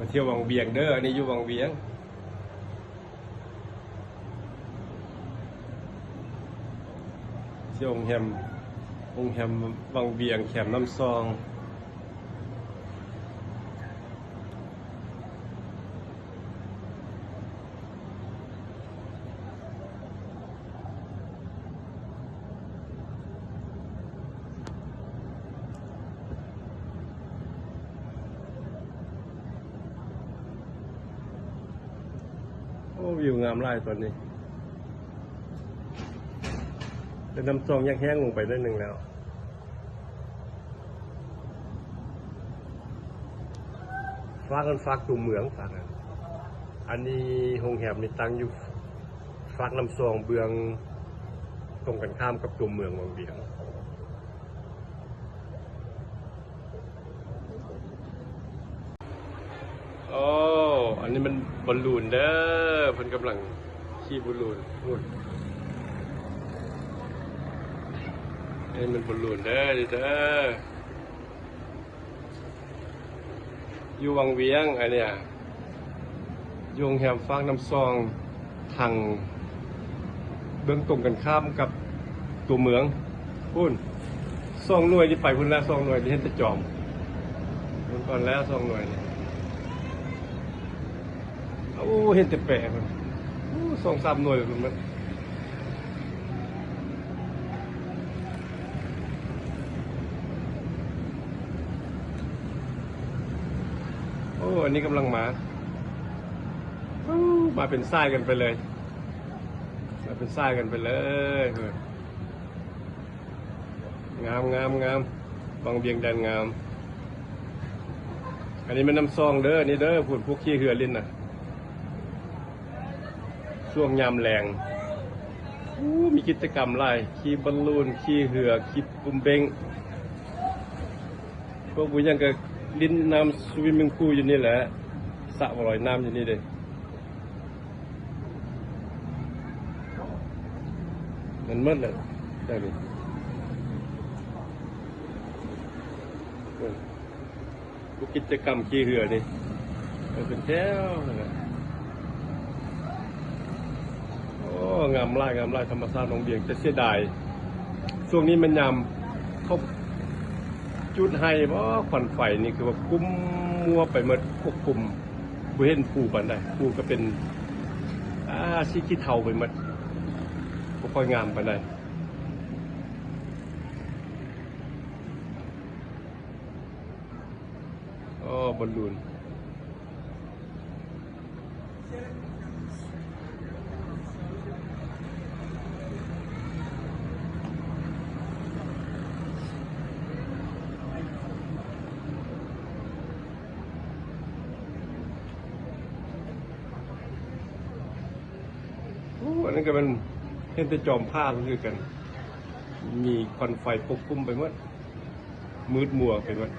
ມາທ່ຽວວັງວຽງເດີ ອັນນີ້ຢູ່ວັງວຽງ ທີ່ໂຮງແຮມ ໂຮງແຮມວັງວຽງ ແຄມນ້ຳຊອງ. ໂອ້ ວິວງາມຫຼາຍຕອນນີ້ ແຕ່ນ້ຳຊອງຍັງແຫ້ງລົງໄປໜ້ອຍໜຶ່ງແລ້ວ. ຟາກນັ້ນຟາກຕົວເມືອງ ຟາກນັ້ນ ອັນນີ້ໂຮງແຮມນີ້ຕັ້ງຢູ່ຟາກນ້ຳຊອງ ເບື້ອງຕົງກັນຂ້າມກັບຕົວເມືອງວັງວຽງ. ໂອ້ ອັນນີ້ມັນບອນລູນເດີ ເພິ່ນກຳລັງຂີ່ບອນລູນພຸ້ນ. ອັນນີ້ມັນບອນລູນເດີ ນີ້ເດີ ຢູ່ວັງວຽງ ອັນເນີ້ຍ ຢູ່ໂຮງແຮມຟາກນ້ຳຊອງ ທາງເບື້ອງຕົງກັນຂ້າມກັບຕົວເມືອງພຸ້ນ. ສອງໜ່ວຍນີ້ໄປພຸ້ນແລ້ວ ສອງໜ່ວຍນີ້ເຫັນແຕ່ຈອມ ພຸ້ນກ່ອນແລ້ວ ສອງໜ່ວຍນີ້. ໂອ້ ເຫັນແຕ່ແປພຸ້ນ ໂອ້ ສອງສາມໜ່ວຍພຸ້ນໝົດ. ໂອ້ ອັນນີ້ກຳລັງມາ ໂອ້ ມາເປັນສາຍກັນໄປເລີຍ ມາເປັນສາຍກັນໄປເລີຍ. ງາມ ງາມ ງາມ ວັງວຽງແດນງາມ. ອັນນີ້ແມ່ນນ້ຳຊອງເດີ ນີ້ເດີ ພຸ້ນ ພວກຂີ່ເຮືອຫຼິ້ນນະ ຊ່ວງຍາມແລງ. ໂອ້ ມີກິດຈະກຳຫຼາຍ ຂີ່ບອນລູນ ຂີ່ເຮືອ ຂີ່ປຸ້ມເບັ້ງ ພວກຜູ້ຫຍັງກໍຫຼິ້ນນ້ຳສະວິມມິງພູຢູ່ນີ້ແຫຼະ ສະລອຍນ້ຳຢູ່ນີ້ເດ້. ມັນໝົດແລ້ວ ແຖວນີ້ ເບິ່ງ ພວກກິດຈະກຳຂີ່ເຮືອນີ້ ເປັນແຖວນັ້ນແຫຼະ. ໂອ້ ງາມຫຼາຍ ງາມຫຼາຍ ທຳມະຊາດວັງວຽງ ແຕ່ເສຍດາຍ ຊ່ວງນີ້ແມ່ນຍາມເຂົາຈູດໄຮ່ບໍ ຄວັນໄຟນີ້ຄືວ່າກຸ້ມມົວໄປໝົດ ປົກຄຸມ ບໍ່ເຫັນພູປານໃດ ພູກໍເປັນ ອ່າ ສີຂີ້ເທົາໄປໝົດ ບໍ່ຄ່ອຍງາມປານໃດ. ອໍ ບອນລູນ ໂອ້ ອັນນັ້ນກໍແມ່ນເຫັນແຕ່ຈອມຜາຄືກັນ ມີຄວັນໄຟປົກຄຸມໄປໝົດ ມືດມົວໄປໝົດ.